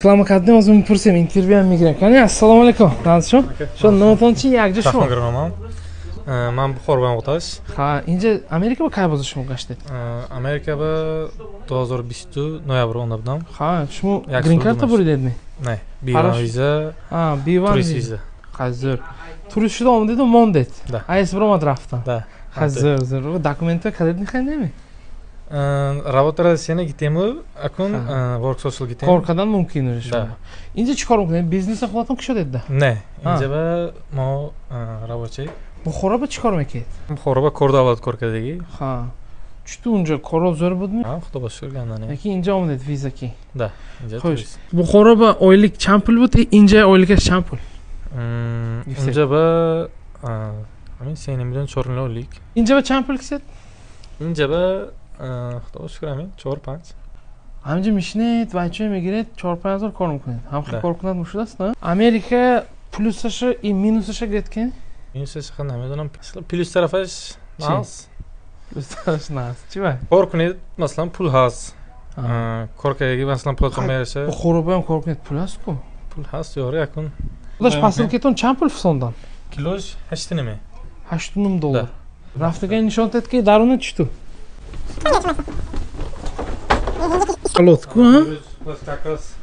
Реклама кардем, ҳозир мепурсем, интервюам мегирем. Кани, ассалому алайкум. Танишон? Шо номатон чи, якҷо шумо? Шахмагар номам. Ман Бухоро ба Муғташ. Ха, инҷа Америка ба кай боза шумо гаштед? Америка ба 2022 ноябр онда будам. Ха, шумо Як грин сол карта думаш. буридед ми? Не, Хорошо. B1 виза, А, B1 турист виза. виза. Ха, зӯр. Турист шуда омадеду мондед. Да. Айс биромад рафтан. Да. Ха, зӯр, зӯр. Документҳо кадед мехоҳед неми? Работа разрешение гитему, акун Ха. Work social гитем. Кор кардан мумкин уже шумо. Да. Инҷа чӣ кор мекунед? Бизнеса худатон кушодед да? Не, А. инҷа ба мо рабочий. Бухоро ба чӣ кор мекунед? Бухоро ба кор давлат кор кардагӣ. Ха. Чуту унҷо коро зӯр буд ми? Ха, худо ба шукр гандане. Яки инҷа омадед виза ки? Да, инҷа Хуш. турист. Бухоро ба ойлик чанд пул буд, инҷа ойликаш чанд пул? Гифтед. Инҷа ба ҳамин 3 миллион 4 миллион ойлик. Инҷа ба чанд пул кисед? Инҷа ба худо ба шукр ҳамин 4-5. Ҳаминҷа мешинед, вайчой мегиред, 4-5 ҳазор кор мекунед. Ҳам хел Да. кор кунад мушудааст, на? Америка плюсаша и минусаша гӯед ки? Минусаш ха намедонам. Плюс тарафаш Чӣ? нағз. Плюсаш наст. Чӣ вай? Кор кунед, масалан, пул ҳаст. Кор кардагӣ, масалан, пулатон Хай, мераса. Бухоро баям кор кунед, пул ҳаст ку? Пул ҳаст, ёри акун. Худаш Да, посылкатон чанд пул фисондан? Килош 8,5. 8,5 доллар. Рафтаган нишон дед ки даруна чӣ ту? Лот ку, ҳа? Как раз